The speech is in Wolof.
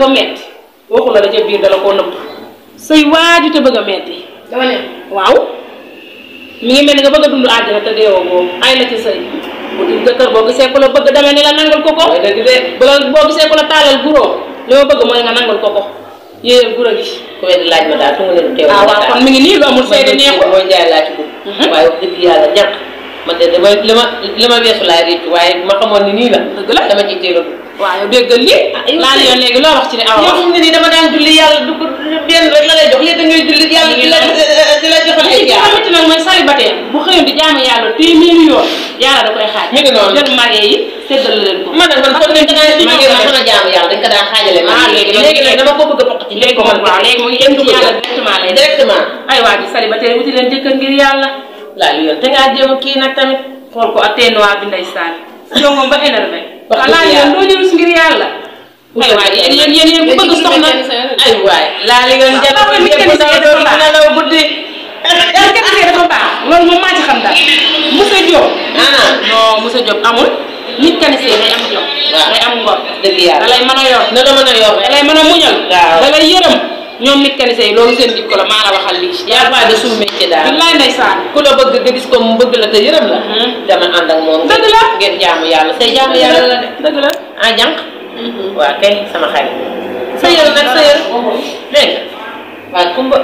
dafa metti waxu la da ca biir dala koo nëbb sëy waaju te bëgg a metti dama ne waaw mi ngi mel ni nga bëgg a dund àddina te deewoo boobu ay la ci sëy bu di jëkkër boo gisee ku la bëgg demee ni la nangul ko ko boo gisee ku la taalal guroo li ma bëgg mooy nga nangul ko ko yéyal guro gi ku wedd laaj ma daal tunga leen teew waaw kon mi ngi nii lu amul seede neexul mooy njaay laa ci dugg waaye wax dëgg yàlla ñàkk man de li ma weesu laay réccu waaye ma xamoon ni nii la dëgg la dama ciy teel a dugg waaw yow déggal lii laal yoon léegi loo wax ci ne awa yow xam nga ni dama daan julli yàlla du ko benn rek la lay jox léegi da ngay julli yàlla di la joxal ay jaar xamante nag mooy célibataire bu xëyoon di jaamu yàlla téeméeri yoon yàlla da koy xaaj mi ngi noonu jël marié yi séddal leen ko man nag man foog ne marié la mën a jaamu yàlla dañ ko daan xaajale léegi nag dama ko bëgg a bokk ci léegi moom waaw léegi mu ngi dem ci yàlla directement lay directement ay waa ji célibataire wuti leen jëkkër ngir yàlla laa li yoon te ngaa jéem kii nag tamit xool ko ak tee noir bi ndeysaan yow moom ba énervé wax laa yoon doo jël ngir yàlla ay waay yéen ku bëgg soxna ay waay laa li ngeen jàpp na law guddi dafa baax loolu moom maa ci xam daal Moussa Diop non Moussa Diop amul nit kanisee day am jom day am ngor dëgg yàlla da lay mën a yor na la mën a yor da lay mën a muñal da lay yërëm ñoom nit kanisee yi loolu seen jikko la maa la waxal lii yaa pas de suñu métier daal billaay ndeysaan ku la bëgg nga gis ko mu bëgg la te yërëm la dama ànd ak moom dëgg la ngeen jaamu yàlla say jaamu yàlla la de dëgg la ah jànq waa kay sama xarit sa yër nag sa yër dégg nga waa kumba